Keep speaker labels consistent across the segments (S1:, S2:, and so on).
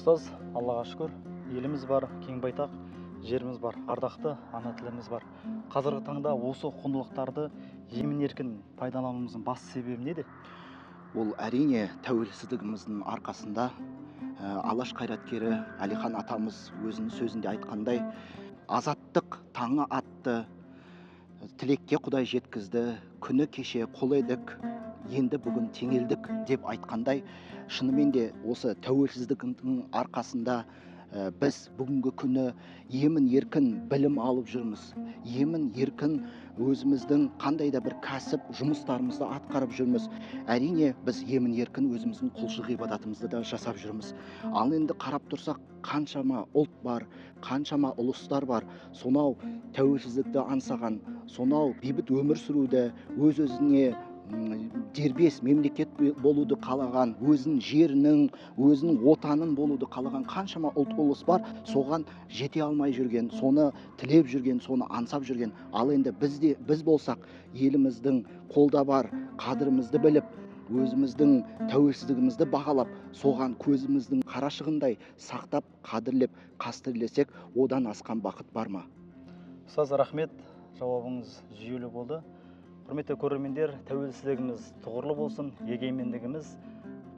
S1: Ұстаз, Аллаға шүкір, еліміз бар, кең байтақ жеріміз бар, ардақты ана тіліміз бар. Қазіргі таңда осы құндылықтарды емін еркін пайдалануымыздың басты себебі неде?
S2: Ол әрине тәуелсіздігіміздің арқасында. Алаш қайраткері Әлихан атамыз өзінің сөзінде айтқандай, азаттық таңы атты, тілекке Құдай жеткізді, күні кеше құл едік, енді бүгін теңелдік деп айтқандай, шынымен де осы тәуелсіздіктің арқасында біз бүгінгі күні емін еркін білім алып жүрміз, емін еркін өзіміздің қандай да бір кәсіп жұмыстарымызды атқарып жүрміз. Әрине, біз емін еркін өзіміздің құлшылық ғибадатымызды да жасап жүрміз. Ал енді қарап тұрсақ, қаншама ұлт бар, қаншама ұлыстар бар, сонау тәуелсіздікті аңсаған, сонау бейбіт өмір сүруді, өз өзіне дербес мемлекет болуды қалаған, өзінің жерінің, өзінің отанын болуды қалаған қаншама ұлт ұлыс бар, соған жете алмай жүрген, соны тілеп жүрген, соны аңсап жүрген. Ал енді біз болсақ, еліміздің қолда бар қадірімізді біліп, өзіміздің тәуелсіздігімізді бағалап, соған көзіміздің қарашығындай сақтап, қадірлеп, қастерлесек, одан асқан бақыт бар ма?
S1: Ұстаз, рахмет, жауабыңыз жүйелі болды. Құрметті көрермендер, тәуелсіздігіміз тұғырлы болсын, егемендігіміз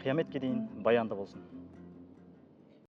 S1: қияметке дейін баянды болсын.